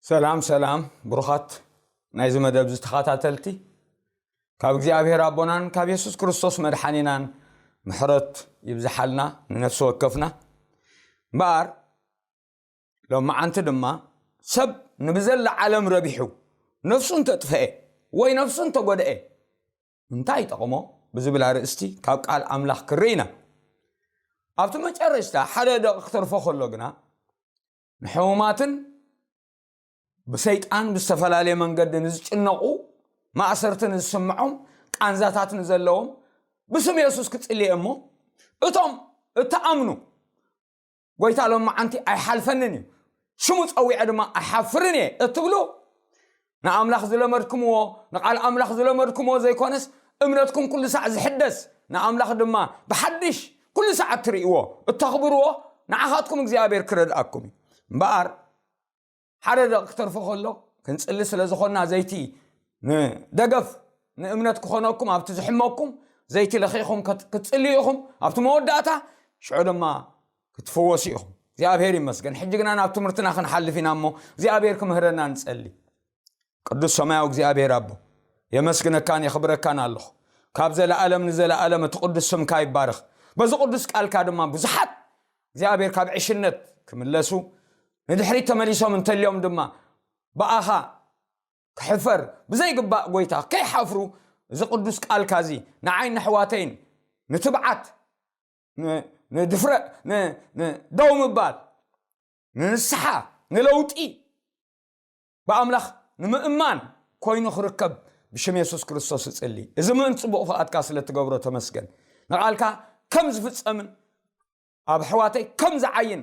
ሰላም ሰላም ብሩኻት ናይዚ መደብ ዝተኸታተልቲ፣ ካብ እግዚኣብሔር ኣቦናን ካብ የሱስ ክርስቶስ መድሓኒናን ምሕረት ይብዝሓልና ንነፍሲ ወከፍና። እምበኣር ሎመዓንቲ ድማ፣ ሰብ ንብዘላ ዓለም ረቢሑ ነፍሱ እንተጥፍአ ወይ ነፍሱ እንተጎድአ እንታይ ይጠቕሞ ብዝብል ኣርእስቲ ካብ ቃል ኣምላኽ ክርኢ ኢና። ኣብቲ መጨረሽታ ሓደ ደቂ ክተርፎ ከሎ ግና፣ ንሕሙማትን ብሰይጣን ብዝተፈላለየ መንገዲ ንዝጭነቑ፣ ማእሰርቲ ንዝስምዖም፣ ቃንዛታት ንዘለዎም ብስም የሱስ ክጽልየ እሞ፣ እቶም እትኣምኑ፣ ጎይታ ሎመዓንቲ ኣይሓልፈንን እዩ፣ ሽሙ ጸዊዐ ድማ ኣይሓፍርን እየ እትብሉ፣ ንኣምላኽ ዝለመድኩምዎ፣ ንቓል ኣምላኽ ዝለመድኩምዎ ዘይኮነስ፣ እምነትኩም ኩሉ ሳዕ ዝሕደስ፣ ንኣምላኽ ድማ ብሓድሽ ኩሉ ሳዕ እትርእይዎ፣ እተኽብርዎ፣ ንዓኻትኩም እግዚኣብሔር ክረድኣኩም እዩ። እምበኣር፣ ሓደ ደቂ ክተርፎ ከሎ፣ ክንጽሊ ስለ ዝኾንና፣ ዘይቲ ንደገፍ ንእምነት ክኾነኩም፣ ኣብቲ ዝሕመኩም ዘይቲ ለኺኹም ከት-፣ ክትጽልዩ ኢኹም። ኣብቲ መወዳእታ፣ ሽዑ ድማ ክትፍወሱ ኢኹም። እግዚኣብሔር ይመስገን። ሕጂ ግና ናብ ትምህርትና ክንሓልፍ ኢና እሞ፣ እግዚኣብሔር ክምህረና ንጸሊ። ቅዱስ ሰማያዊ እግዚኣብሔር ኣቦ፣ የመስግነካን የኽብረካን ኣለኹ። ካብ ዘለኣለም ንዘለኣለም እቲ ቅዱስ ስምካ ይባረኽ። በዚ ቅዱስ ቃልካ ድማ ብዙሓት እግዚኣብሔር ካብ ዕሽነት ክምለሱ፣ ንድሕሪት ተመሊሶም እንተልዮም ድማ ብኣኻ ክሕፈር ብዘይግባእ ጎይታ ከይሓፍሩ፣ እዚ ቅዱስ ቃልካ እዚ ንዓይን ንኣሕዋተይን ንትብዓት፣ ን-፣ ንድፍረ-፣ ን-፣ ን-፣ ደው ምባል፣ ንንስሓ፣ ንለውጢ፣ ብኣምላኽ ንምእማን ኮይኑ ክርከብ ብሽም የሱስ ክርስቶስ እጽሊ። እዚ ምእንቲ ጽቡቕ ፍቓድካ ስለ እትገብሮ ተመስገን። ንቓልካ ከም ዝፍጸምን ኣብ ኣሕዋተይ ከም ዝዓይን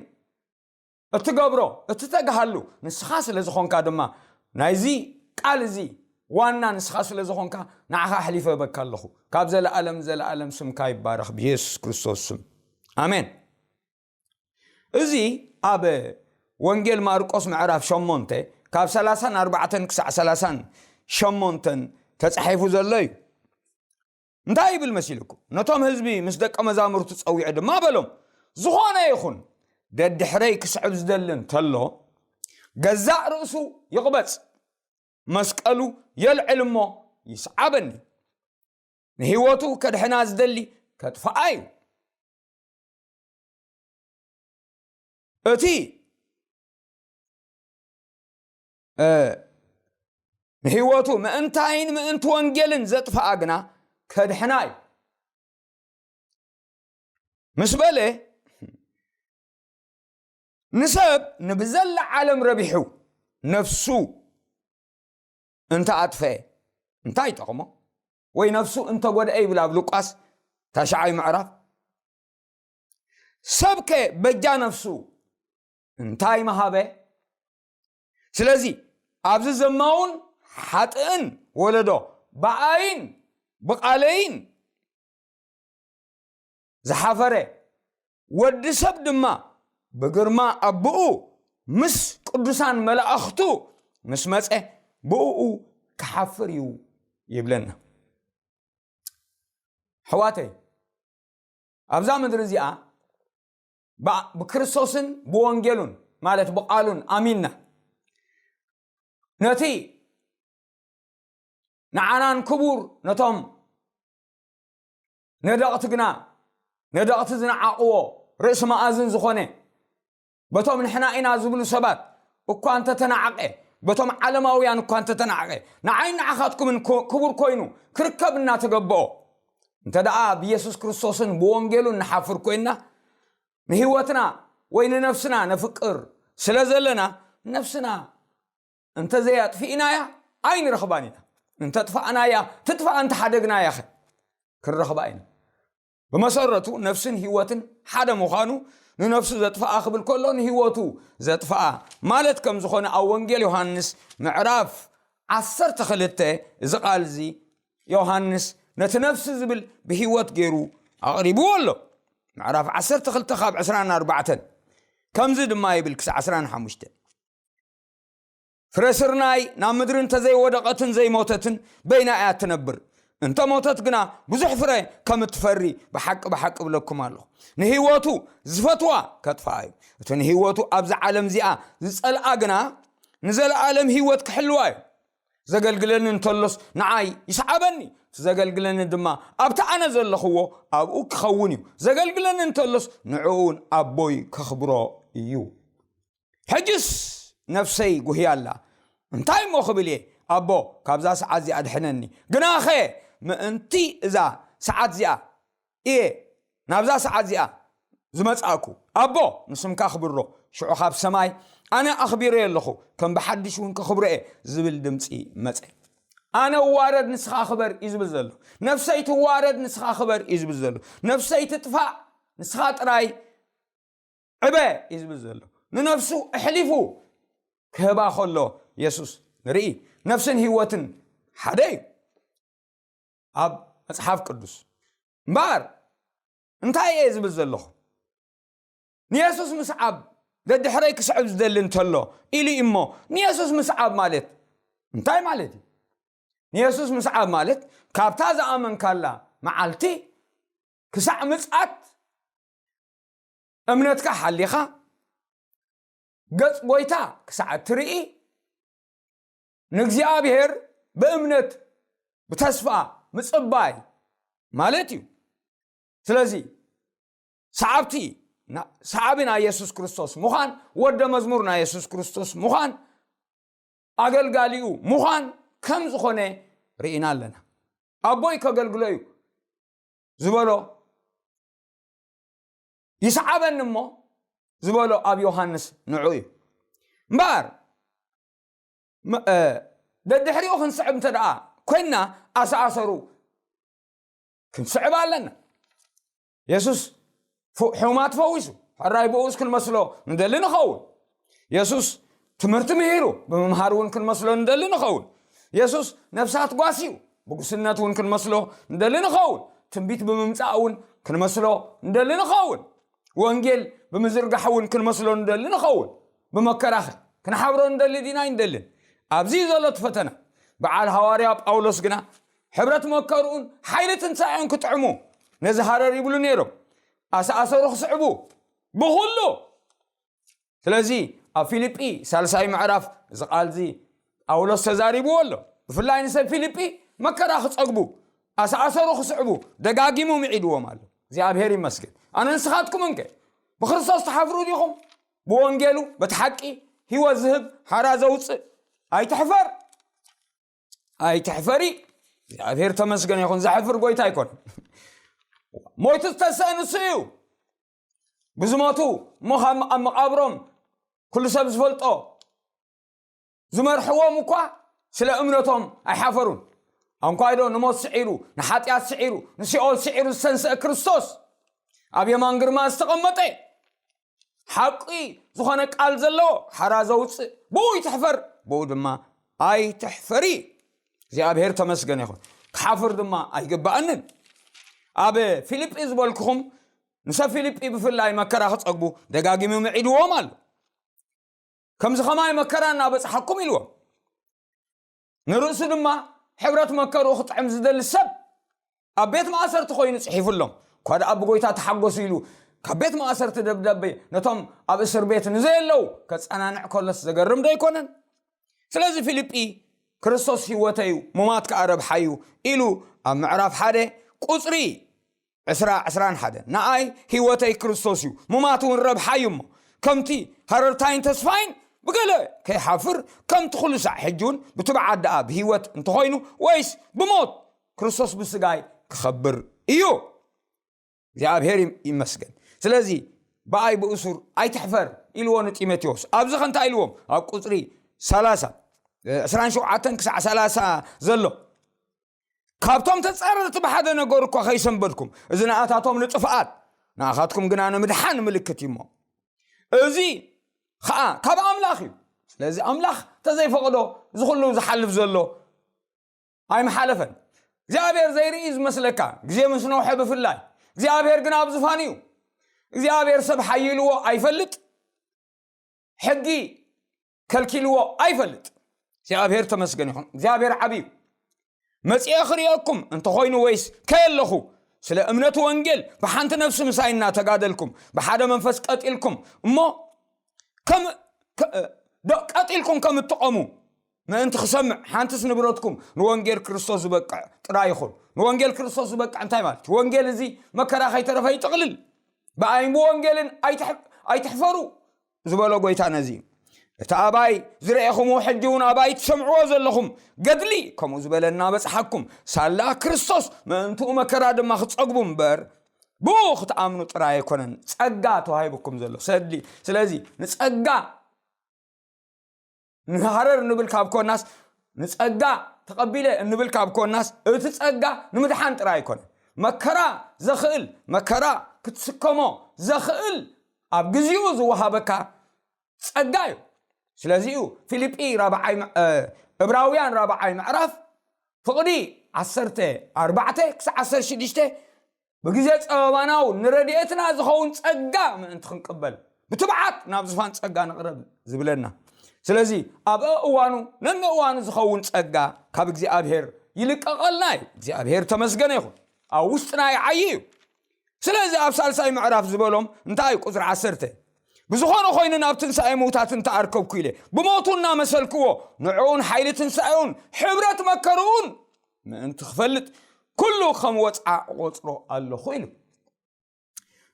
እትገብሮ፣ እትተግሃሉ ንስኻ ስለ ዝኾንካ ድማ፣ ናይዚ ቃል እዚ ዋና ንስኻ ስለ ዝኾንካ፣ ንዓኻ ኣሕሊፈ እበካ ኣለኹ። ካብ ዘለኣለም ንዘለኣለም ስምካ ይባረኽ፣ ብየሱስ ክርስቶስ ስም። ኣሜን። እዚ ኣብ ወንጌል ማርቆስ ምዕራፍ ሸሞንተ፣ ካብ ሰላሳን ኣርባዕተን ክሳዕ ሰላሳን ሸሞንተን ተጻሒፉ ዘሎ እዩ። እንታይ ይብል መሲልኩም? ነቶም ህዝቢ ምስ ደቀ መዛሙርቱ ጸዊዑ ድማ በሎም፣ "ዝኾነ ይኹን ደድሕረይ ክስዕብ ዝደሊ እንተሎ፣ ገዛእ ርእሱ ይቕበጽ፣ መስቀሉ የልዕል እሞ ይስዓበኒ። ንህይወቱ ከድሕና ዝደሊ ከጥፍኣ እዩ። እቲ፣ እ፣ ንህይወቱ ምእንታይን ምእንቲ ወንጌልን ዘጥፍኣ ግና ከድሕና እዩ" ምስ በለ፣ ንሰብ ንብዘላ ዓለም ረቢሑ ነፍሱ እንተ ኣጥፈአ እንታይ ይጠቕሞ? ወይ ነፍሱ እንተ ጎድአ ይብል ኣብ ሉቃስ ታሽዓይ ምዕራፍ። ሰብከ በጃ ነፍሱ እንታይ መሃበ? ስለዚ ኣብዚ ዘማውን ሓጥእን ወለዶ ብኣይን ብቓለይን ዝሓፈረ፣ ወዲ ሰብ ድማ ብግርማ ኣቦኡ ምስ ቅዱሳን መላእኽቱ ምስ መጸ ብእኡ ክሓፍር እዩ ይብለና። ኣሕዋተይ፣ ኣብዛ ምድሪ እዚኣ ብ-፣ ብክርስቶስን ብወንጌሉን፣ ማለት ብቓሉን ኣሚንና፣ ነቲ ንዓናን ክቡር ነቶም ነደቕቲ ግና፣ ነደቕቲ ዝነዓቕዎ ርእሲ መኣዝን ዝኾነ፣ በቶም ንሕና ኢና ዝብሉ ሰባት እኳ እንተተናዕቐ፣ በቶም ዓለማውያን እኳ እንተተናዕቐ፣ ንዓይን ንዓኻትኩምን ኮ-፣ ክቡር ኮይኑ ክርከብ እናተገበኦ፣ እንተ ደኣ ብየሱስ ክርስቶስን ብወንጌሉን ንሓፍር ኮይንና፣ ንህይወትና ወይ ንነፍስና ነፍቅር ስለ ዘለና፣ ነፍስና እንተ ዘያጥፊእናያ ኣይንረኽባን ኢና። እንተ ጥፋእናያ ትጥፋእ፣ እንተ ሓደግናያ ኸ ክንረኽባ ኢና። ብመሰረቱ ነፍስን ህይወትን ሓደ ምዃኑ፣ ንነፍሱ ዘጥፍኣ ክብል ከሎ ንህይወቱ ዘጥፍኣ ማለት ከም ዝኾነ ኣብ ወንጌል ዮሃንስ ምዕራፍ ዓሰርተ ክልተ፣ እዚ ቃል እዚ ዮሃንስ ነቲ ነፍሲ ዝብል ብህይወት ገይሩ ኣቕሪብዎ ኣሎ። ምዕራፍ ዓሰርተ ክልተ ካብ ዕስራን ኣርባዕተን ከምዚ ድማ ይብል ክሳዕ ዕስራን ሓሙሽተን፣ "ፍረ ስርናይ ናብ ምድሪ እንተዘይወደቐትን ዘይሞተትን በይና እያ እትነብር። እንተ ሞተት ግና ብዙሕ ፍረ ከም እትፈሪ ብሓቂ ብሓቂ እብለኩም ኣለኹ። ንህይወቱ ዝፈትዋ ከጥፍኣ እዩ። እቲ ንህይወቱ ኣብዚ ዓለም እዚኣ ዝጸልኣ ግና ንዘለኣለም ህይወት ክሕልዋ እዩ። ዘገልግለኒ እንተሎስ ንዓይ ይስዓበኒ፣ ዘገልግለኒ ድማ ኣብቲ ኣነ ዘለኽዎ ኣብኡ ክኸውን እዩ። ዘገልግለኒ እንተሎስ ንዕኡን ኣቦይ ከኽብሮ እዩ። ሕጅስ ነፍሰይ ጉህያ ኣላ። እንታይ እሞ ክብል እየ? ኣቦ፣ ካብዛ ሰዓት እዚኣ ድሕነኒ። ግናኸ ምእንቲ እዛ ሰዓት እዚኣ እየ ናብዛ ሰዓት እዚኣ ዝመጻእኩ። ኣቦ፣ ንስምካ ኣኽብሮ። ሽዑ ካብ ሰማይ፣ ኣነ ኣኽቢረዮ ኣለኹ፣ ከም ብሓድሽ እውን ከኽብሮ እየ ዝብል ድምፂ መጸ። ኣነ እዋረድ፣ ንስኻ ክበር እዩ ዝብል ዘሎ። ነፍሰይ ትዋረድ፣ ንስኻ ክበር እዩ ዝብል ዘሎ። ነፍሰይ ትጥፋእ፣ ንስኻ ጥራይ ዕበ እዩ ዝብል ዘሎ። ንነፍሱ ኣሕሊፉ ክህባ ከሎ የሱስ ንርኢ። ነፍስን ህይወትን ሓደ እዩ ኣብ መጽሓፍ ቅዱስ። እምበኣር እንታይ እየ ዝብል ዘለኹ? ንየሱስ ምስዓብ፣ ደድሕረይ ክስዕብ ዝደሊ እንተሎ ኢሉ እዩ። እሞ ንየሱስ ምስዓብ ማለት እንታይ ማለት እዩ? ንየሱስ ምስዓብ ማለት ካብታ ዝኣመንካላ መዓልቲ ክሳዕ ምጽኣት እምነትካ ሓሊኻ፣ ገጽ ጎይታ ክሳዕ እትርኢ፣ ንእግዚኣብሔር ብእምነት ብተስፋ ምጽባይ ማለት እዩ። ስለዚ ሰዓብቲ ና-፣ ሰዓቢ ናይ የሱስ ክርስቶስ ምዃን፣ ወደ መዝሙር ናይ የሱስ ክርስቶስ ምዃን፣ ኣገልጋሊኡ ምዃን ከም ዝኾነ ርኢና ኣለና። ኣቦይ ከገልግሎ እዩ ዝበሎ፣ ይስዓበኒ እሞ ዝበሎ ኣብ ዮሃንስ ንዑ እዩ። እምበኣር፣ ም-፣ እ፣ ደድሕሪኡ ክንስዕብ እንተ ደኣ ኮይንና፣ ኣሰኣሰሩ ክንስዕብ ኣለና። የሱስ ፍ-፣ ሕሙማት ፈዊሱ፣ ሕራይ ብኡስ ክንመስሎ ንደሊ ንኸውን። የሱስ ትምህርቲ ምሂሩ፣ ብምምሃር እውን ክንመስሎ ንደሊ ንኸውን። የሱስ ነፍሳት ጓስዩ፣ ብጉስነት እውን ክንመስሎ ንደሊ ንኸውን። ትንቢት ብምምጻእ እውን ክንመስሎ ንደሊ ንኸውን። ወንጌል ብምዝርጋሕ እውን ክንመስሎ ንደሊ ንኸውን። ብመከራኸ ክንሓብሮ ንደሊ ዲና ኣይንደልን? ኣብዚ እዩ ዘሎ እቲ ፈተና። በዓል ሃዋርያ ጳውሎስ ግና፣ ሕብረት መከርኡን ሓይሊ ትንሳኤኡን ክጥዕሙ ነዚ ሃረር ይብሉ ነይሮም። ኣሰኣሰሩ ክስዕቡ ብኹሉ። ስለዚ ኣብ ፊልጲ ሳልሳይ ምዕራፍ እዚ ቃል እዚ ጳውሎስ ተዛሪብዎ ኣሎ። ብፍላይ ንሰብ ፊልጲ መከራ ክጸግቡ፣ ኣሰኣሰሩ ክስዕቡ ደጋጊሙ ምዒድዎም ኣሎ። እግዚኣብሔር ይመስገን። ኣነ ንስኻትኩም እንከ ብክርስቶስ ትሓፍሩ ዲኹም? ብወንጌሉ፣ በቲ ሓቂ፣ ህይወት ዝህብ፣ ሓራ ዘውፅእ፣ ኣይትሕፈር፣ ኣይትሕፈሪ። እግዚኣብሔር ተመስገን ይኹን። ዘሕፍር ጎይታ ኣይኮነን። ሞይቱ ዝተሰአ ንሱ እዩ። ብዝሞቱ እሞ ካብ ኣብ መቓብሮም ኩሉ ሰብ ዝፈልጦ ዝመርሕዎም እኳ ስለ እምነቶም ኣይሓፈሩን። ኣንኳይዶ ንሞት ስዒሩ፣ ንሓጢኣት ስዒሩ፣ ንሲኦል ስዒሩ ዝተንስአ ክርስቶስ ኣብ የማን ግርማ ዝተቐመጠ ሓቂ ዝኾነ ቃል ዘለዎ ሓራ ዘውፅእ ብኡ ይትሕፈር፣ ብኡ ድማ ኣይትሕፈሪ። እግዚኣብሔር ተመስገን ይኹን። ክሓፍር ድማ ኣይግባኣንን። ኣብ ፊልጲ ዝበልኩኹም ንሰብ ፊልጲ ብፍላይ መከራ ክጸግቡ ደጋጊሙ ምዒድዎም ኣሎ። ከምዚ ኸማይ መከራ እናበጽሓኩም ኢልዎም። ንርእሱ ድማ ሕብረት መከርኡ ክጥዕም ዝደሊ ሰብ ኣብ ቤት ማእሰርቲ ኮይኑ ጽሒፉሎም። እኳ ደኣ ብጎይታ ተሓጎሱ ኢሉ ካብ ቤት ማእሰርቲ ደብዳቤ ነቶም ኣብ እስር ቤት ንዘየለዉ ከጸናንዕ ከሎስ ዘገርም ዶ ኣይኮነን? ስለዚ ፊልጲ ክርስቶስ ህይወተይ እዩ፣ ሙማት ከኣ ረብሓ እዩ ኢሉ ኣብ ምዕራፍ ሓደ ቁጽሪ ዕስራ ዕስራን ሓደን ንኣይ ህይወተይ ክርስቶስ እዩ፣ ሙማት እውን ረብሓ እዩ እሞ ከምቲ ሃረርታይን ተስፋይን ብገለ ከይሓፍር ከምቲ ኩሉ ሳዕ ሕጂ እውን ብትብዓት ደኣ ብህይወት እንተኾይኑ ወይስ ብሞት ክርስቶስ ብስጋይ ክኸብር እዩ። እግዚኣብሔር ይም-፣ ይመስገን። ስለዚ ብኣይ ብእሱር ኣይትሕፈር ኢልዎ ንጢሞቴዎስ። ኣብዚ ከ እንታይ ኢልዎም? ኣብ ቁጽሪ ሰላሳ፣ ዕስራን ሸውዓተን ክሳዕ ሰላሳ ዘሎ ካብቶም ተጻረርቲ ብሓደ ነገር እኳ ከይሰንበድኩም፣ እዚ ንኣታቶም ንጥፍኣት ንኣኻትኩም ግና ንምድሓን ምልክት እዩ እሞ፣ እዚ ኸኣ ካብ ኣምላኽ እዩ። ስለዚ ኣምላኽ ተዘይፈቕዶ እዚ ኩሉ ዝሓልፍ ዘሎ ኣይምሓለፈን። እግዚኣብሔር ዘይርኢ ዝመስለካ ግዜ ምስ ነውሐ ብፍላይ፣ እግዚኣብሔር ግን ኣብ ዝፋን እዩ። እግዚኣብሔር ሰብ ሓይልዎ ኣይፈልጥ፣ ሕጊ ከልኪልዎ ኣይፈልጥ። እግዚኣብሔር ተመስገን ይኹን። እግዚኣብሔር ዓብዩ። መጺኤ ክርእየኩም እንተኾይኑ ወይስ ከየለኹ ስለ እምነት ወንጌል ብሓንቲ ነፍሲ ምሳይ እናተጋደልኩም ብሓደ መንፈስ ቀጢልኩም እሞ ከም ከ-፣ ዶ ቀጢልኩም ከም እትቆሙ ምእንቲ ክሰምዕ፣ ሓንትስ ንብረትኩም ንወንጌል ክርስቶስ ዝበቅዕ ጥራይ ይኹን። ንወንጌል ክርስቶስ ዝበቅዕ እንታይ ማለት እዩ? ወንጌል እዚ መከራ ከይተረፈ ይጥቕልል። ብኣይን ብወንጌልን ኣይትሕ-፣ ኣይትሕፈሩ ዝበሎ ጎይታ ነዚ እዩ። እቲ ኣባይ ዝረኤኹምዎ ሕጂ እውን ኣባይ ትሰምዕዎ ዘለኹም ገድሊ ከምኡ ዝበለ እናበጽሓኩም ሳላ ክርስቶስ ምእንትኡ መከራ ድማ ክጸግቡ እምበር ብኡ ክትኣምኑ ጥራይ ኣይኮነን ጸጋ ተዋሂቡኩም ዘሎ ሰድሊ። ስለዚ ንጸጋ ንሃረር እንብል ካብ ኮናስ፣ ንጸጋ ተቐቢለ እንብል ካብ ኮናስ፣ እቲ ጸጋ ንምድሓን ጥራይ ኣይኮነን። መከራ ዘኽእል፣ መከራ ክትስከሞ ዘኽእል ኣብ ግዚኡ ዝወሃበካ ጸጋ እዩ። ስለዚ እዩ ፊልጲ ራብዓይ ምዕ-፣ እ፣ ዕብራውያን ራብዓይ ምዕራፍ ፍቕዲ ዓሰርተ ኣርባዕተ ክሳዕ ዓሰርተ ሽዱሽተ ብግዜ ጸበባና እውን ንረድኤትና ዝኸውን ጸጋ ምእንቲ ክንቅበል ብትብዓት ናብ ዝፋን ጸጋ ንቕረብ ዝብለና። ስለዚ ኣብ እዋኑ ነንእዋኑ ዝኸውን ጸጋ ካብ እግዚኣብሔር ይልቀቐልና እዩ። እግዚኣብሔር ተመስገነ ይኹን። ኣብ ውስጥና ይዓዪ እዩ። ስለዚ ኣብ ሳልሳይ ምዕራፍ ዝበሎም እንታይ እዩ? ቁጽሪ ዓሰርተ፣ ብዝኾነ ኮይኑ ናብ ትንሳኤ ምውታት እንተኣርከብኩ ኢለ ብሞቱ እናመሰልክዎ ንዕኡን ሓይሊ ትንሳኤውን ሕብረት መከርኡን ምእንቲ ክፈልጥ ኩሉ ከም ወጽዓ እቆጽሮ ኣለኹ ኢሉ።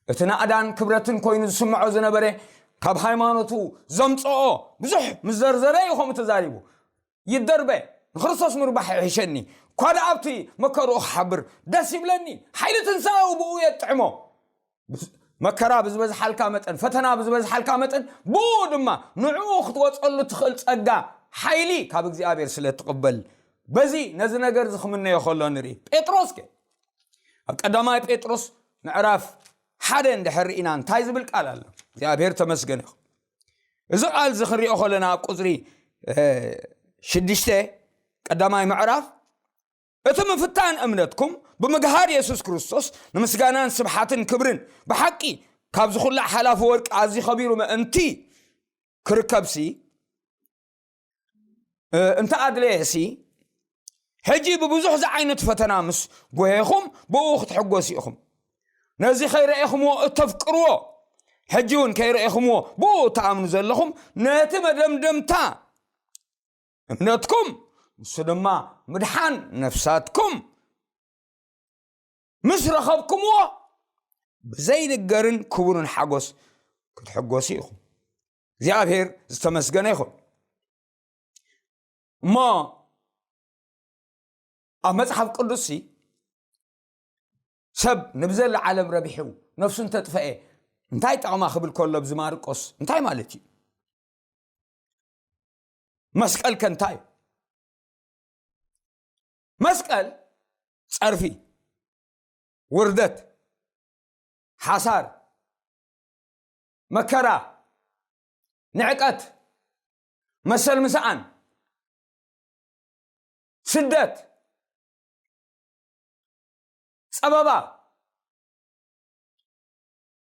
እቲ ናእዳን ክብረትን ኮይኑ ዝስምዖ ዝነበረ ካብ ሃይማኖቱ ዘምጽኦ ብዙሕ ምስ ዘርዘረ እዩ ከምኡ ተዛሪቡ። ይደርበ፣ ንክርስቶስ ምርባሕ ይሕሸኒ፣ እኳ ደኣ ኣብቲ መከርኡ ክሓብር ደስ ይብለኒ፣ ሓይሊ ትንሳኤኡ ብኡ የጥዕሞ። መከራ ብዝበዝሓልካ መጠን፣ ፈተና ብዝበዝሓልካ መጠን፣ ብኡ ድማ ንዕኡ ክትወጸሉ ትኽእል ጸጋ፣ ሓይሊ ካብ እግዚኣብሔር ስለ ትቕበል፣ በዚ ነዚ ነገር እዚ ክምነዮ ከሎ ንርኢ። ጴጥሮስ ከ? ኣብ ቀዳማይ ጴጥሮስ ምዕራፍ ሓደ እንድሕር ርኢና እንታይ ዝብል ቃል ኣሎ? እግዚኣብሔር ተመስገነ ይኹን። እዚ ቃል እዚ ክንሪኦ ከለና ኣብ ቁጽሪ፣ እ፣ ሽዱሽተ ቀዳማይ ምዕራፍ፣ "እቲ ምፍታን እምነትኩም ብምግሃድ የሱስ ክርስቶስ ንምስጋናን ስብሓትን ክብርን ብሓቂ ካብዚ ኩላዕ ሓላፊ ወርቂ ኣዝዩ ኸቢሩ ምእንቲ ክርከብሲ፣ እ፣ እንተ ኣድለየሲ፣ ሕጂ ብብዙሕ ዝዓይነቱ ፈተና ምስ ጎሄኹም ብኡ ክትሕጎሱ ኢኹም። ነዚ ከይረኤኹምዎ እተፍቅርዎ፣ ሕጂ እውን ከይረኤኹምዎ ብኡ እትኣምኑ ዘለኹም፣ ነቲ መደምደምታ እምነትኩም፣ ንሱ ድማ ምድሓን ነፍሳትኩም ምስ ረኸብኩምዎ፣ ብዘይንገርን ክቡርን ሓጎስ ክትሕጎሱ ኢኹም። እግዚኣብሔር ዝተመስገነ ይኹን። እሞ ኣብ መጽሓፍ ቅዱስሲ ሰብ ንብዘላ ዓለም ረቢሑ ነፍሱ እንተጥፈኤ እንታይ ጠቕማ ክብል ከሎ፣ ኣብዚ ማርቆስ እንታይ ማለት እዩ? መስቀል ከ እንታይ እዩ? መስቀል ጸርፊ፣ ውርደት፣ ሓሳር፣ መከራ፣ ንዕቀት፣ መሰል ምስኣን፣ ስደት፣ ጸበባ፣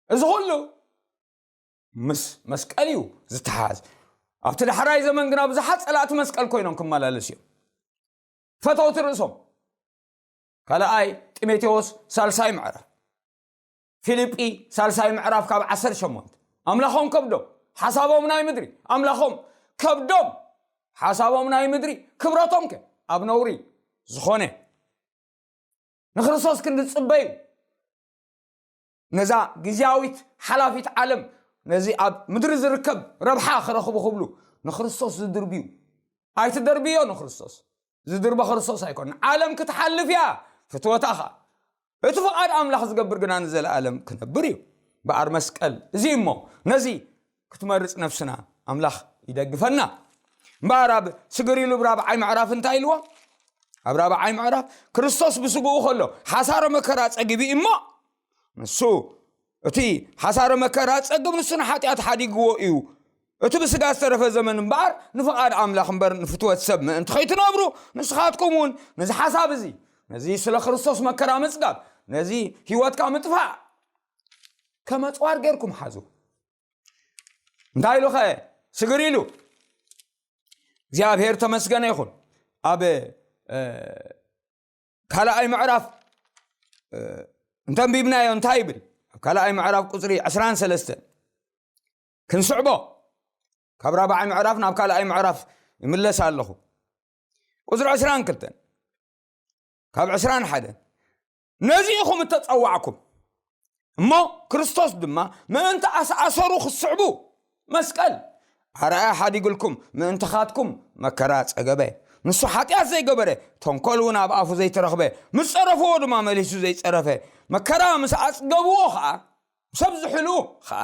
እዚ ኩሉ ምስ መስቀል እዩ ዝተሓዝ። ኣብቲ ዳሕራይ ዘመን ግና ብዙሓት ጸላእቲ መስቀል ኮይኖም ክመላለሱ እዮም። ፈተውቲ ርእሶም። ካልኣይ ጢሞቴዎስ ሳልሳይ ምዕራፍ፣ ፊልጲ ሳልሳይ ምዕራፍ ካብ ዓሰርተ ሸሞንተ፣ ኣምላኾም ከብዶም፣ ሓሳቦም ናይ ምድሪ፣ ኣምላኾም ከብዶም፣ ሓሳቦም ናይ ምድሪ፣ ክብረቶም ከ ኣብ ነውሪ ዝኾነ ንክርስቶስ ክንዲ ዝጽበዩ፣ ነዛ ግዝያዊት ሓላፊት ዓለም፣ ነዚ ኣብ ምድሪ ዝርከብ ረብሓ ክረኽቡ ክብሉ ንክርስቶስ ዝድርብዩ። ኣይትደርብዮ ንክርስቶስ። ዝድርቦ ክርስቶስ ኣይኮነን። ዓለም ክትሓልፍ እያ፣ ፍትወታ ኸኣ። እቲ ፍቓድ ኣምላኽ ዝገብር ግና ንዘለኣለም ክነብር እዩ። እምበኣር መስቀል እዚ እሞ፣ ነዚ ክትመርጽ ነፍስና ኣምላኽ ይደግፈና። እምበኣር ኣብ ስግር ኢሉ ኣብ ራብዓይ ምዕራፍ እንታይ ኢልዎ? ኣብ ራብዓይ ምዕራፍ ክርስቶስ ብስግኡ ከሎ ሓሳረ መከራ ጸጊቡ እዩ እሞ፣ ንሱ እቲ ሓሳረ መከራ ጸግብ ንሱ ንሓጢኣት ሓዲግዎ እዩ። እቲ ብስጋ ዝተረፈ ዘመን እምበኣር ንፍቓድ ኣምላኽ እምበር ንፍትወት ሰብ ምእንቲ ኸይትነብሩ፣ ንስኻትኩም እውን ነዚ ሓሳብ እዚ፣ ነዚ ስለ ክርስቶስ መከራ ምጽጋብ፣ ነዚ ህይወትካ ምጥፋእ ከም ኣጽዋር ጌርኩም ሓዙ። እንታይ ኢሉ ኸ? ስግር ኢሉ። እግዚኣብሔር ተመስገነ ይኹን። ኣብ፣ እ፣ ካልኣይ ምዕራፍ፣ እ፣ እንተንቢብናዮ እንታይ ይብል? ኣብ ካልኣይ ምዕራፍ ቁጽሪ ዕስራን ሰለስተን ክንስዕቦ። ካብ ራብዓይ ምዕራፍ ናብ ካልኣይ ምዕራፍ ይምለስ ኣለኹ። ቁፅሪ ዕስራን ክልተን፣ ካብ ዕስራን ሓደን፣ ነዚ ኢኹም እተጸዋዕኩም። እሞ ክርስቶስ ድማ ምእንቲ ኣስኣሰሩ ክትስዕቡ መስቀል ኣርኣያ ሓዲጉልኩም፣ ምእንትኻትኩም መከራ ጸገበ። ንሱ ሓጢኣት ዘይገበረ፣ ተንኮል እውን ኣብ ኣፉ ዘይተረኽበ፣ ምስ ጸረፍዎ ድማ መሊሱ ዘይጸረፈ፣ መከራ ምስ ኣጽገብዎ ኸኣ፣ ምስ ኣብዝሕሉ ኸኣ፣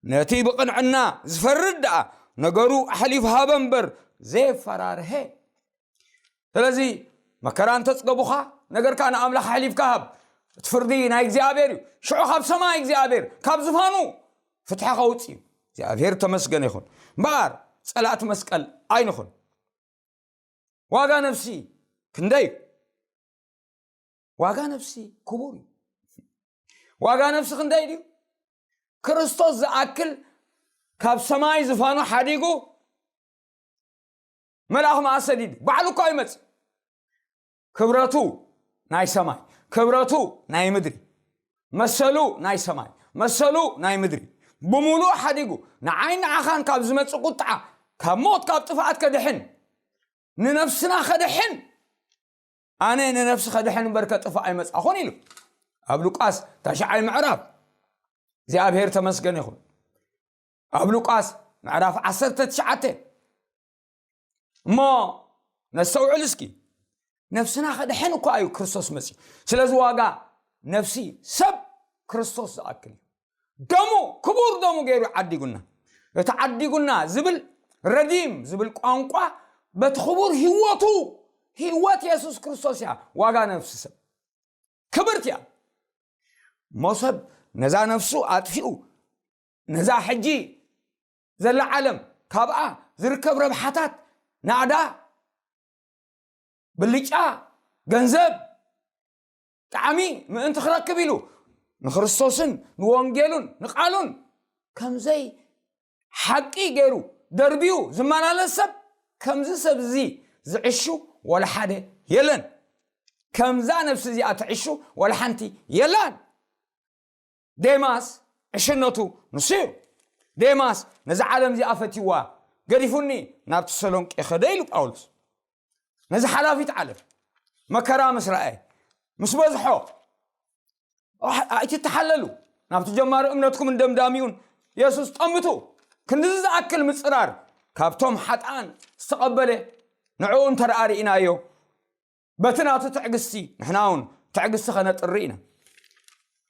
ነቲ ብቕንዕና ዝፈርድ ደኣ ነገሩ ኣሕሊፉ ሃበ እምበር ዘየፈራርሀ። ስለዚ መከራ እንተጽገቡኻ፣ ነገርካ ንኣምላኽ ኣሕሊፍካ ሃብ። እቲ ፍርዲ ናይ እግዚኣብሔር እዩ። ሽዑ ካብ ሰማይ እግዚኣብሔር፣ ካብ ዝፋኑ ፍትሒ ከውጽእ እዩ። እግዚኣብሔር ተመስገነ ይኹን። እምበኣር ጸላእቲ መስቀል ኣይንኹን። ዋጋ ነፍሲ ክንደይ እዩ? ዋጋ ነፍሲ ክቡር እዩ። ዋጋ ነፍሲ ክንደይ ድዩ? ክርስቶስ ዝኣክል ካብ ሰማይ ዝፋኑ ሓዲጉ መልኣኽ መኣ ሰዲዱ፣ ባዕሉ እኳ ይመጽእ። ክብረቱ ናይ ሰማይ፣ ክብረቱ ናይ ምድሪ፣ መሰሉ ናይ ሰማይ፣ መሰሉ ናይ ምድሪ፣ ብምሉእ ሓዲጉ ንዓይ ንዓኻን ካብ ዝመጽእ ቁጥዓ፣ ካብ ሞት፣ ካብ ጥፍኣት ከድሕን፣ ንነፍስና ከድሕን፣ ኣነ ንነፍሲ ከድሕን እምበር ከጥፍእ ኣይመጻኹን ኢሉ ኣብ ሉቃስ ታሽዓይ ምዕራፍ። እግዚኣብሔር ተመስገን ይኹን። ኣብ ሉቃስ ምዕራፍ ዓሰርተ ትሽዓተ። እሞ ነስተውዕል እስኪ፣ ነፍስና ከድሕን እኳ እዩ ክርስቶስ መጺኡ። ስለዚ ዋጋ ነፍሲ ሰብ ክርስቶስ ዝኣክል እዩ። ደሙ፣ ክቡር ደሙ ገይሩ ዓዲጉና። እቲ ዓዲጉና ዝብል፣ ረዲም ዝብል ቋንቋ በቲ ክቡር ህይወቱ፣ ህይወት የሱስ ክርስቶስ እያ ዋጋ ነፍሲ ሰብ። ክብርቲ እያ። እሞ ሰብ ነዛ ነፍሱ ኣጥፊኡ፣ ነዛ ሕጂ ዘላ ዓለም፣ ካብኣ ዝርከብ ረብሓታት፣ ናእዳ፣ ብልጫ፣ ገንዘብ፣ ጣዕሚ ምእንቲ ክረክብ ኢሉ ንክርስቶስን ንወንጌሉን ንቃሉን ከምዘይ ሓቂ ገይሩ ደርቢዩ ዝመላለስ ሰብ፣ ከምዚ ሰብ እዚ ዝዕሹ ወላ ሓደ የለን። ከምዛ ነፍሲ እዚኣ ትዕሹ ወላ ሓንቲ የላን። ዴማስ ዕሽነቱ ንሱ እዩ። ዴማስ ነዚ ዓለም እዚኣ ፈትይዋ፣ ገዲፉኒ ናብ ተሰሎንቄ ከደ ኢሉ ጳውሎስ። ነዚ ሓላፊት ዓለም መከራ ምስ ረኣየ፣ ምስ በዝሖ፣ ኣሕ-፣ ኣይትተሓለሉ፣ ናብቲ ጀማሪ እምነትኩም እንደምዳሚውን የሱስ ጠምቱ። ክንድዚ ዝኣክል ምጽራር ካብቶም ሓጥኣን ዝተቐበለ ንዕኡ እንተ ደኣ ርኢናዮ፣ በቲ ናቱ ትዕግስቲ ንሕና እውን ትዕግስቲ ኸነጥሪ ኢና።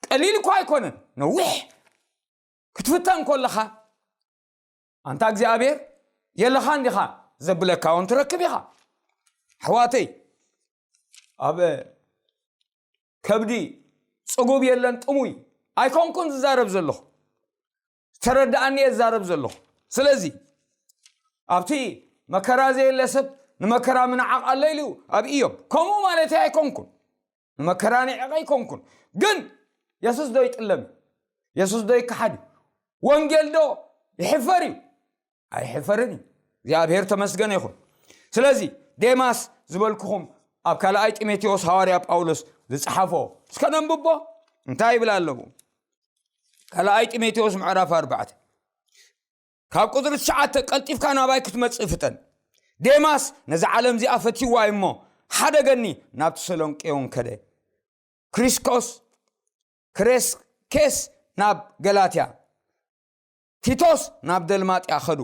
ቀሊል እኳ ኣይኮነን። ነዊሕ ክትፍተን ከለኻ፣ ኣንታ እግዚኣብሔር የለኻን ዲኻ ዘብለካ እውን ትረክብ ኢኻ። ኣሕዋተይ፣ ኣብ ከብዲ ጽጉብ የለን ጥሙይ ኣይኮንኩን ዝዛረብ ዘለኹ። ዝተረድኣኒ እየ ዝዛረብ ዘለኹ። ስለዚ ኣብቲ መከራ ዘየለ ሰብ ንመከራ ምንዓቕ ኣሎ ኢሉ ኣብ ኢዮብ። ከምኡ ማለተይ ኣይኮንኩን። ንመከራ ንዕቕ ኣይኮንኩን። ግን የሱስ ዶ ይጥለም እዩ? የሱስ ዶ ይከሓድ እዩ? ወንጌል ዶ ይሕፈር እዩ? ኣይሕፈርን እዩ። እግዚኣብሔር ተመስገነ ይኹን። ስለዚ ዴማስ ዝበልኩኹም ኣብ ካልኣይ ጢሞቴዎስ ሃዋርያ ጳውሎስ ዝጸሓፎ እስከ ነንብቦ። እንታይ ይብል ኣለዉ? ካልኣይ ጢሞቴዎስ ምዕራፍ ኣርባዕተ ካብ ቁጽሪ ትሽዓተ ቀልጢፍካ ናባይ ክትመጽእ ፍጠን። ዴማስ ነዛ ዓለም እዚኣ ፈትይዋ እዩ እሞ፣ ሓደገኒ፣ ናብ ተሰሎንቄ እውን ከደ። ክሪስኮስ፣ ክሬስኬስ ናብ ገላትያ፣ ቲቶስ ናብ ደልማጥያ ኸዱ።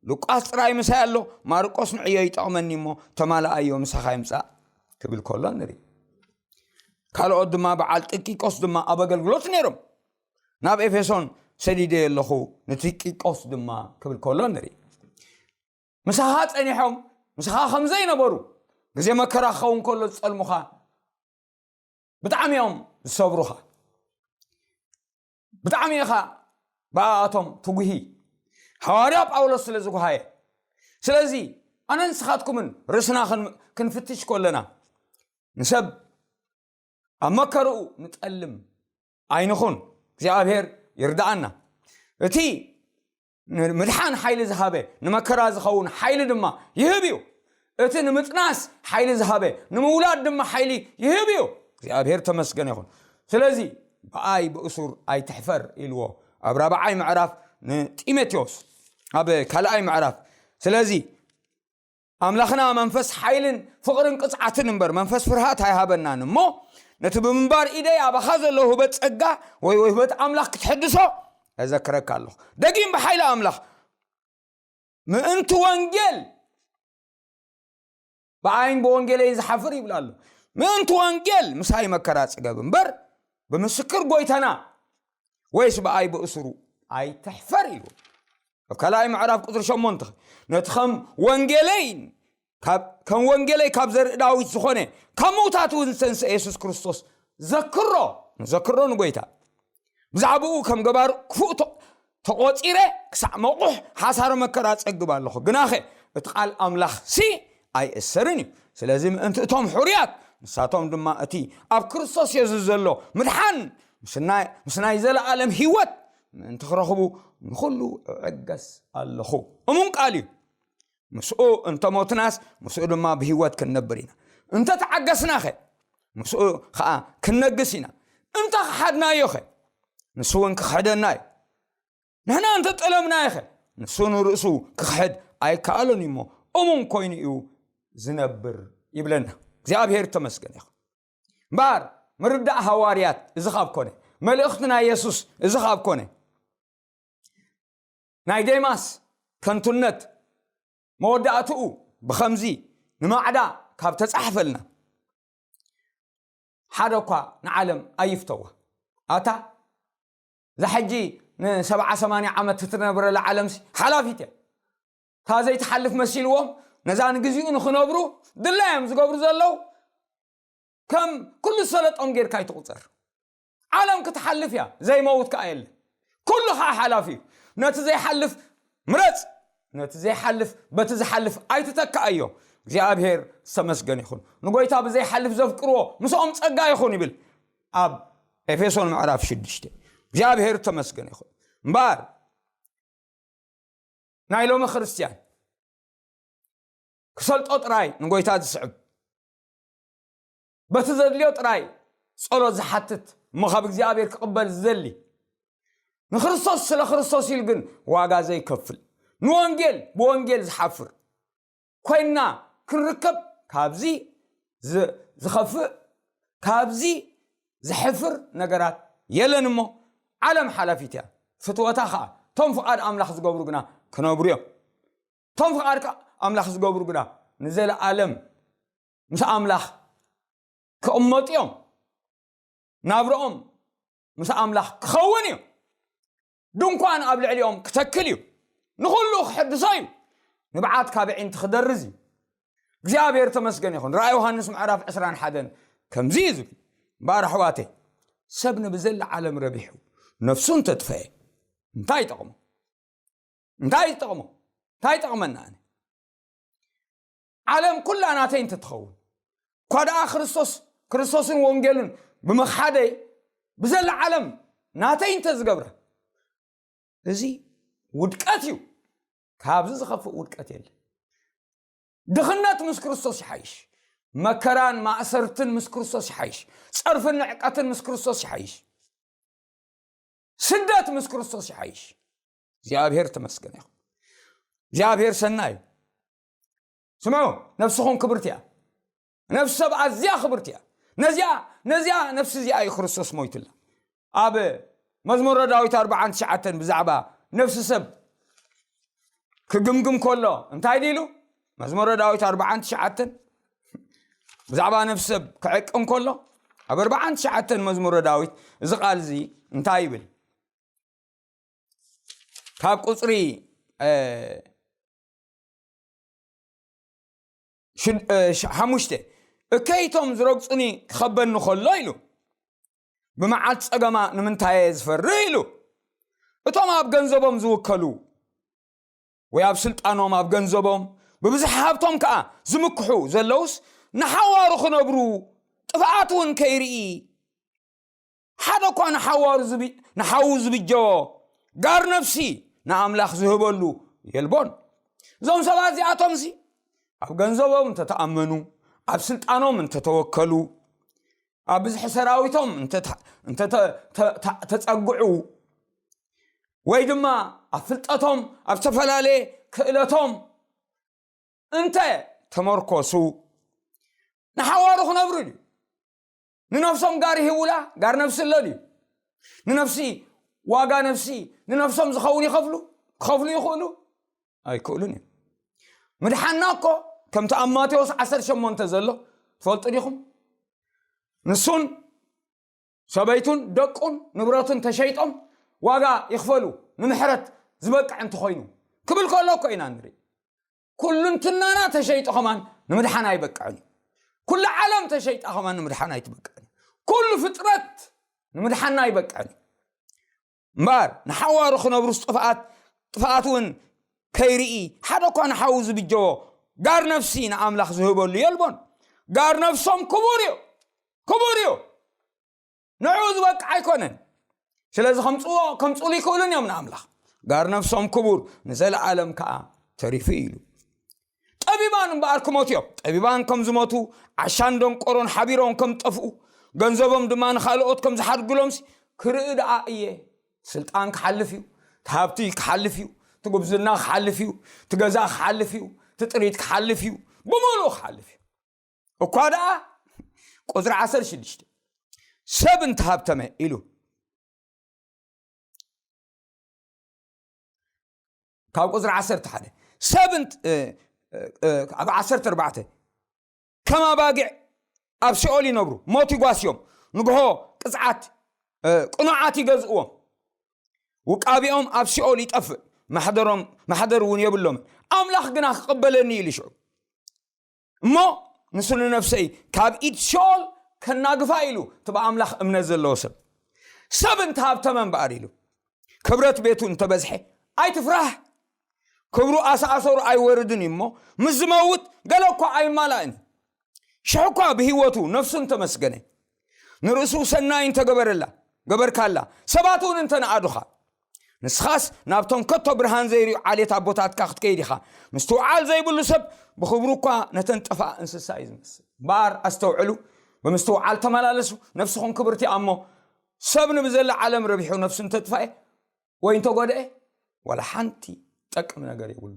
ሉቃስ ጥራይ ምሳይ ኣሎ፣ ማርቆስ ንዕዮ ይጠቕመኒ እሞ ተማልኣዮ፣ ምሳኻ ይምጻእ ክብል ከሎ ንርኢ። ካልኦት ድማ፣ በዓል ጥቂቆስ ድማ ኣብ ኣገልግሎት ነይሮም። ናብ ኤፌሶን ሰዲደ ኣለኹ ንቲቂቆስ ድማ ክብል ከሎ ንርኢ። ምሳኻ ጸኒሖም፣ ምሳኻ ከም ዘይነበሩ፣ ግዜ መከራ ክኸውን ከሎ ዝጸልሙኻ፣ ብጣዕሚ እዮም ዝሰብሩኻ። ብጣዕሚ ኢኻ ብኣኣቶም ትጉሂ። ሃዋርያ ጳውሎስ ስለ ዝጉሃየ። ስለዚ ኣነ ንስኻትኩምን ርእስና ክን-፣ ክንፍትሽ ከለና፣ ንሰብ ኣብ መከርኡ ንጠልም ኣይንኹን። እግዚኣብሔር ይርድኣና። እቲ ንምድሓን ሓይሊ ዝሃበ፣ ንመከራ ዝኸውን ሓይሊ ድማ ይህብ እዩ። እቲ ንምጥናስ ሓይሊ ዝሃበ፣ ንምውላድ ድማ ሓይሊ ይህብ እዩ። እግዚኣብሔር ተመስገን ይኹን። ስለዚ ብኣይ ብእሱር ኣይትሕፈር ኢልዎ ኣብ ራብዓይ ምዕራፍ ንጢሞቴዎስ። ኣብ ካልኣይ ምዕራፍ። ስለዚ ኣምላኽና መንፈስ ሓይልን ፍቕርን ቅጽዓትን እምበር መንፈስ ፍርሃት ኣይሃበናን እሞ፣ ነቲ ብምንባር ኢደይ ኣባኻ ዘሎ ውህበት ጸጋ ወይ ውህበት ኣምላኽ ክትሕድሶ እዘክረካ ኣለኹ። ደጊም ብሓይሊ ኣምላኽ ምእንቲ ወንጌል፣ ብኣይን ብወንጌለይን ዝሓፍር ይብል ኣሎ። ምእንቲ ወንጌል ምሳይ መከራ ጽገብ እምበር፣ ብምስክር ጎይታና ወይስ ብኣይ ብእስሩ ኣይትሕፈር ኢሉ። ኣብ ካልኣይ ምዕራፍ ቁጽሪ ሸሞንተ፣ ነቲ ከም ወንጌለይ ካብ ከም ወንጌለይ ካብ ዘርኢ ዳዊት ዝኾነ ካብ ምውታት እውን ዝተንስአ የሱስ ክርስቶስ ዘክሮ። ዘክሮ ንጎይታ። ብዛዕባኡ ከም ገባር ክፉእ ተ- ተቖጺረ ክሳዕ መቑሕ ሓሳረ መከራ ጸግብ ኣለኹ። ግናኸ እቲ ቃል ኣምላኽ ሲ ኣይእሰርን እዩ። ስለዚ ምእንቲ እቶም ሕሩያት፣ ንሳቶም ድማ እቲ ኣብ ክርስቶስ የሱስ ዘሎ ምድሓን ምስ ናይ- ምስ ናይ ዘለኣለም ህይወት ምእንቲ ክረኽቡ ንኹሉ እዕገስ ኣለኹ። እሙን ቃል እዩ። ምስኡ እንተ ሞትናስ ምስኡ ድማ ብህይወት ክንነብር ኢና። እንተ ተዓገስናኸ ምስኡ ኸዓ ክንነግስ ኢና። እንተ ክሓድናዮኸ ንሱ እውን ክኽሕደና እዩ። ንሕና እንተ ጠለምናዮኸ ንሱ ንርእሱ ክኽሕድ ኣይከኣሎን እዩ እሞ እሙን ኮይኑ እዩ ዝነብር ይብለና። እግዚኣብሔር ተመስገን ይኹን። እምበኣር ምርዳእ ሃዋርያት እዚ ካብ ኮነ፣ መልእኽቲ ናይ የሱስ እዚ ካብ ኮነ፣ ናይ ዴማስ ከንቱነት መወዳእትኡ ብኸምዚ ንማዕዳ ካብ ተጻሕፈልና፣ ሓደ እኳ ንዓለም ኣይፍተዋ። ኣታ እዛ ሕጂ ንሰብዓ ሰማንያ ዓመት እትነብረላ ዓለምሲ ሓላፊት እያ። እታ ዘይትሓልፍ መሲልዎም፣ ነዛ ንግዚኡ ንኽነብሩ ድላዮም ዝገብሩ ዘለዉ፣ ከም ኩሉ ዝሰለጦም ጌርካ ኣይትቑጸር። ዓለም ክትሓልፍ እያ፣ ዘይመውት ከኣ የለን። ኩሉ ከኣ ሓላፊ እዩ። ነቲ ዘይሓልፍ ምረጽ፣ ነቲ ዘይሓልፍ በቲ ዝሓልፍ ኣይትተክኣዮ። እግዚኣብሔር ዝተመስገን ይኹን። ንጎይታ ብዘይሓልፍ ዘፍቅርዎ ምስኦም ጸጋ ይኹን ይብል ኣብ ኤፌሶን ምዕራፍ ሽዱሽተ። እግዚኣብሔር ተመስገን ይኹን። እምበኣር ናይ ሎሚ ክርስትያን ክሰልጦ ጥራይ ንጎይታ ዝስዕብ፣ በቲ ዘድልዮ ጥራይ ጸሎት ዝሓትት፣ እሞ ካብ እግዚኣብሔር ክቕበል ዝደሊ፣ ንክርስቶስ፣ ስለ ክርስቶስ ኢሉ ግን ዋጋ ዘይከፍል፣ ንወንጌል ብወንጌል ዝሓፍር ኮይንና ክንርከብ፣ ካብዚ ዝ- ዝኸፍእ፣ ካብዚ ዝሕፍር ነገራት የለን። እሞ ዓለም ሓላፊት እያ፣ ፍትወታ ኸዓ። እቶም ፍቓድ ኣምላኽ ዝገብሩ ግና ክነብሩ እዮም። እቶም ፍቓድ ኣምላኽ ዝገብሩ ግና ንዘለኣለም ምስ ኣምላኽ ክቕመጡ እዮም። ናብርኦም ምስ ኣምላኽ ክኸውን እዩ። ድንኳን ኣብ ልዕሊኦም ክተክል እዩ። ንኹሉ ክሕድሶ እዩ። ንብዓት ካብ ኣዒንቲ ክደርዝ እዩ። እግዚኣብሔር ተመስገን ይኹን። ራእይ ዮሃንስ ምዕራፍ ዕስራን ሓደን ከምዚ እዩ ዝብል። እምበኣር ኣሕዋተይ፣ ሰብ ንብዘላ ዓለም ረቢሑ ነፍሱ እንተጥፈኤ እንታይ ይጠቕሞ? እንታይ ይጠቕሞ? እንታይ ይጠቕመና? ኣነ ዓለም ኩላ ናተይ እንተትኸውን፣ እኳ ደኣ ክርስቶስ፣ ክርስቶስን ወንጌልን ብምኽሓደይ ብዘላ ዓለም ናተይ እንተዝገብረ፣ እዚ ውድቀት እዩ። ካብዚ ዝኸፍእ ውድቀት የለን። ድኽነት ምስ ክርስቶስ ይሓይሽ። መከራን ማእሰርትን ምስ ክርስቶስ ይሓይሽ። ጸርፍን ንዕቀትን ምስ ክርስቶስ ይሓይሽ። ስደት ምስ ክርስቶስ ይሓይሽ። እግዚኣብሔር ተመስገን ይኹን። እግዚኣብሔር ሰናይ እዩ። ስምዑ፣ ነፍስኹም ክብርቲ እያ። ነፍሲ ሰብ ኣዝያ ክብርቲ እያ። ነዚኣ ነዚኣ ነፍሲ እዚኣ እዩ ክርስቶስ ሞይትላ። ኣብ መዝሙረ ዳዊት ኣርባዓን ትሽዓተን ብዛዕባ ነፍሲ ሰብ ክግምግም ከሎ እንታይ ኢሉ? መዝሙረ ዳዊት ኣርባዓን ትሽዓተን ብዛዕባ ነፍሲ ሰብ ክዕቅን ከሎ፣ ኣብ ኣርባዓን ትሽዓተን መዝሙረ ዳዊት እዚ ቃል እዚ እንታይ ይብል? ካብ ቁጽሪ እ፣ ሽድ- እ፣ ሽ- ሓሙሽተ፣ እከይቶም ዝረግጹኒ ክኸበኒ ከሎ ኢሉ፣ ብመዓልቲ ጸገማ ንምንታይ እየ ዝፈርህ ኢሉ። እቶም ኣብ ገንዘቦም ዝውከሉ ወይ ኣብ ስልጣኖም፣ ኣብ ገንዘቦም፣ ብብዝሒ ሃብቶም ከኣ ዝምክሑ ዘለውስ፣ ንሓዋሩ ክነብሩ፣ ጥፍኣት እውን ከይርኢ፣ ሓደ እኳ ንሓዋሩ ዝብ- ንሓዉ ዝብጀዎ ጋር ነፍሲ ንኣምላኽ ዝህበሉ የልቦን። እዞም ሰባት እዚኣቶምሲ ኣብ ገንዘቦም እንተተኣመኑ፣ ኣብ ስልጣኖም እንተተወከሉ፣ ኣብ ብዝሒ ሰራዊቶም እንተተ- እንተተ- ተ- ተ- ተጸግዑ፣ ወይ ድማ ኣብ ፍልጠቶም ኣብ ዝተፈላለየ ክእለቶም እንተ ተመርኮሱ ንሓዋሩ ክነብሩ ድዩ? ንነፍሶም ጋር ይህውላ ጋር ነፍሲ ኣሎ ድዩ? ንነፍሲ ዋጋ ነፍሲ ንነፍሶም ዝኸውን ይኸፍሉ ክኸፍሉ ይኽእሉ ኣይክእሉን እዮም። ምድሓና እኮ ከምቲ ኣብ ማቴዎስ ዓሰርተ ሸሞንተ ዘሎ ትፈልጡ ዲኹም? ንሱን ሰበይቱን ደቁን ንብረቱን ተሸይጦም ዋጋ ይኽፈሉ ንምሕረት ዝበቅዕ እንተኾይኑ ክብል ከሎ እኮ ኢና ንርኢ። ኩሉ እንትናና ተሸይጡ ከማን ንምድሓን ኣይበቅዕን እዩ። ኩሉ ዓለም ተሸይጣ ከማን ንምድሓን ኣይትበቅዕን እዩ። ኩሉ ፍጥረት ንምድሓና ኣይበቅዕን እዩ። እምበኣር ንሓዋሩ ክነብሩስ ጥፍኣት ጥፍኣት እውን ከይርኢ ሓደ እኳ ንሓዉ ዝብጀዎ ጋር ነፍሲ ንኣምላኽ ዝህበሉ የልቦን። ጋር ነፍሶም ክቡር እዩ፣ ክቡር እዩ። ንዕኡ ዝበቅዕ ኣይኮነን። ስለዚ ከምፅዎ ከምፅሉ ይኽእሉን እዮም ንኣምላኽ። ጋር ነፍሶም ክቡር ንዘለዓለም ከዓ ተሪፉ ኢሉ። ጠቢባን እምበኣር ክሞቱ እዮም። ጠቢባን ከም ዝሞቱ ዓሻን ደንቆሮን ሓቢሮም ከም ጠፍኡ ገንዘቦም ድማ ንኻልኦት ከም ዝሓድግሎምሲ ክርኢ ደኣ እየ። ስልጣን ክሓልፍ እዩ፣ እቲ ሃብቲ ክሓልፍ እዩ፣ እቲ ጉብዝና ክሓልፍ እዩ፣ እቲ ገዛ ክሓልፍ እዩ፣ እቲ ጥሪት ክሓልፍ እዩ፣ ብምሉእ ክሓልፍ እዩ። እኳ ደኣ ቁፅሪ ዓሰርተ ሽዱሽተ ሰብ እንተሃብተመ ኢሉ ካብ ቁፅሪ ዓሰርተ ሓደ ሰብ እንት- እ- እ- እ- ኣብ ዓሰርተ ኣርባዕተ ከም ኣባጊዕ ኣብ ሲኦል ይነብሩ፣ ሞት ይጓስዮም፣ ንግሆ ቅፅዓት እ፣ ቅኑዓት ይገዝእዎም፣ ውቃቢኦም ኣብ ሲኦል ይጠፍእ፣ ማሕደሮም ማሕደር እውን የብሎምን። ኣምላኽ ግና ክቕበለኒ ኢሉ ሽዑ እሞ ንሱ ንነፍሰይ ካብ ኢድ ሲኦል ከናግፋ ኢሉ እቲ ብኣምላኽ እምነት ዘለዎ ሰብ ሰብ እንተሃብተመ እምበኣር ኢሉ ክብረት ቤቱ እንተበዝሐ ኣይትፍራህ። ክብሩ ኣሳኣሰሩ ኣይወርድን እዩ እሞ ምስ ዝመውት ገለ እኳ ኣይማላእን። ሽሕ እኳ ብህይወቱ ነፍሱ እንተመስገነ ንርእሱ ሰናይ እንተገበረላ ገበርካላ ሰባት እውን እንተነኣዱኻ ንስኻስ ናብቶም ከቶ ብርሃን ዘይርዩ ዓሌት ኣቦታትካ ክትከይድ ኢኻ። ምስትውዓል ዘይብሉ ሰብ ብኽብሩ እኳ ነተን ጠፋእ እንስሳ እዩ ዝመስል። እምበኣር ኣስተውዕሉ፣ ብምስትውዓል ተመላለሱ፣ ነፍስኹም ክብርቲ እያ እሞ ሰብ ንብዘላ ዓለም ረቢሑ ነፍሱ እንተጥፋኤ ወይ እንተጎድኤ ዋላ ሓንቲ ጠቅም ነገር የብሉ።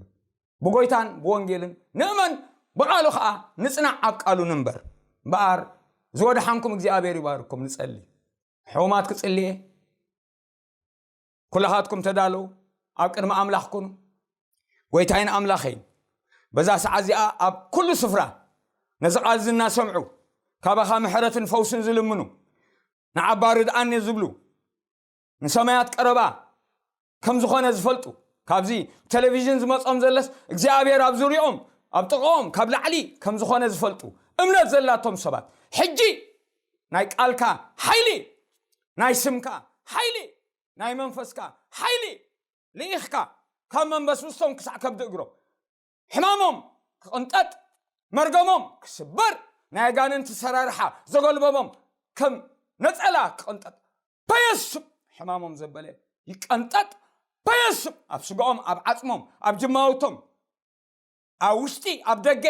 ብጎይታን ብወንጌልን ንእመን ብቃሉ ከዓ ንጽናዕ ኣብ ቃሉ ንንበር። እምበኣር ዝወድሓንኩም እግዚኣብሔር ይባርኩም። ንጸሊ ሕሙማት ክጽልየ ኩላኻትኩም ተዳለዉ ኣብ ቅድሚ ኣምላኽ ኩኑ። ጎይታይን ኣምላኸይን በዛ ሰዓት እዚኣ ኣብ ኩሉ ስፍራ ነዚ ቃል እዚ እናሰምዑ ካባኻ ምሕረትን ፈውስን ዝልምኑ ንዓባ ርድኣኒ ዝብሉ ንሰማያት ቀረባ ከም ዝኾነ ዝፈልጡ ካብዚ ቴሌቪዥን ዝመጾም ዘለስ እግዚኣብሔር ኣብ ዙሪኦም ኣብ ጥቕኦም ካብ ላዕሊ ከም ዝኾነ ዝፈልጡ እምነት ዘላቶም ሰባት ሕጂ ናይ ቃልካ ሓይሊ ናይ ስምካ ሓይሊ ናይ መንፈስካ ሓይሊ ልኢኽካ ካብ መንበስብስቶም ክሳዕ ከብዲ እግሮም ሕማሞም ክቕንጠጥ መርገሞም ክስበር ናይ ኣጋንንቲ ሰራርሓ ዘጎልበቦም ከም ነጸላ ክቕንጠጥ በየሱም ሕማሞም ዘበለ ይቀንጠጥ በየሱም ኣብ ስጋኦም ኣብ ዓጽሞም ኣብ ጅማውቶም ኣብ ውሽጢ ኣብ ደገ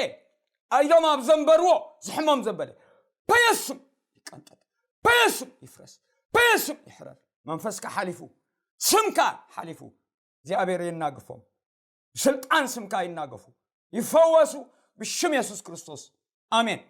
ኢዶም ኣብ ዘንበርዎ ዝሕሞም ዘበለ በየሱም ይቀንጠጥ በየሱም ይፍረስ በየሱም ይሕረር መንፈስካ ሓሊፉ ስምካ ሓሊፉ እግዚኣብሔር የናግፎም ብስልጣን ስምካ ይናገፉ ይፈወሱ ብሽም የሱስ ክርስቶስ ኣሜን።